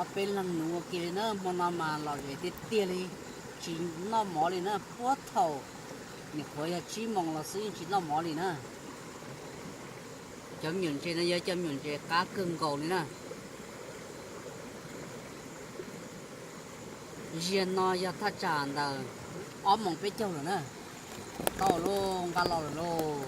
Ob peb leeg nuv ua ke li na, hmo no mas lom zem tiag tiag li, tsis noj mov li na, puag thaum nyuam qhuav yog tsib moos los xwb yeej tsis noj mov li na. Cov me nyuam ntses no yog cov me nyuam ntses qab kawg nkaus li na. Ziag no yog thaj tsam ntawm ob moos peb caug lawm na. Tau lauj, nqa los lawm lauj.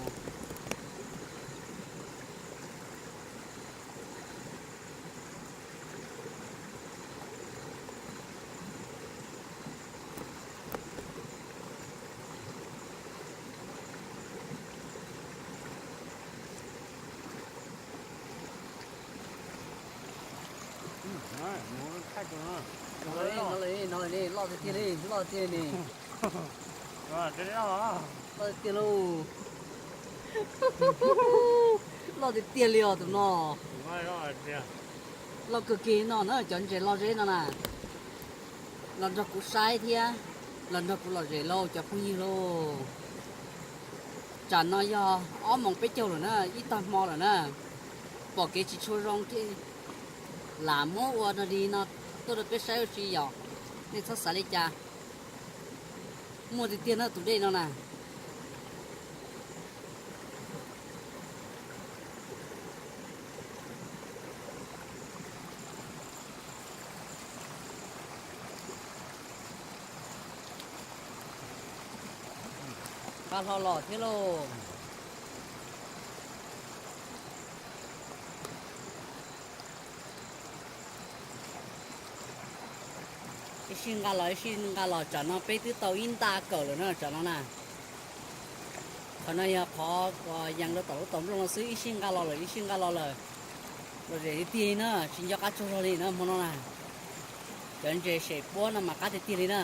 No lawm, no lawm, loj tiag tiag li, loj tiag li ne. Loj tiag tiag lauj. Loj tiag tiag li os tus no. Loj kawg kiag no na, cov ntses loj zeb no na. Los nrog kuv saib thiab los nrog kuv lom zem lauj cov phooj ywg lauj. Tsam no yog ob moos peb caug lawm na, ib tag hmo lawm na. Pom kev tsis tshua zoo thiab, lam muab ua no li no tuaj rau peb saib ua si yom. Nej txhob xav li cas, muaj tiag tiag na tus dej no na. Nqa hlo los thiab lauj. Ib sij nqa los ib sij nqa los, tsam no peb twb tau ib nta kawm lawm na tsam no na. Qhov no yog qhov uas yees rau tom lub tom nplooj no xwb, ib sij nqa los lawm ib sij nqa los lawm. Lom zem tiag tiag li na, tsis nco qab tsaug zog li na hmo no na. Cov ntses sem puab no mas qab tiag tiag li na.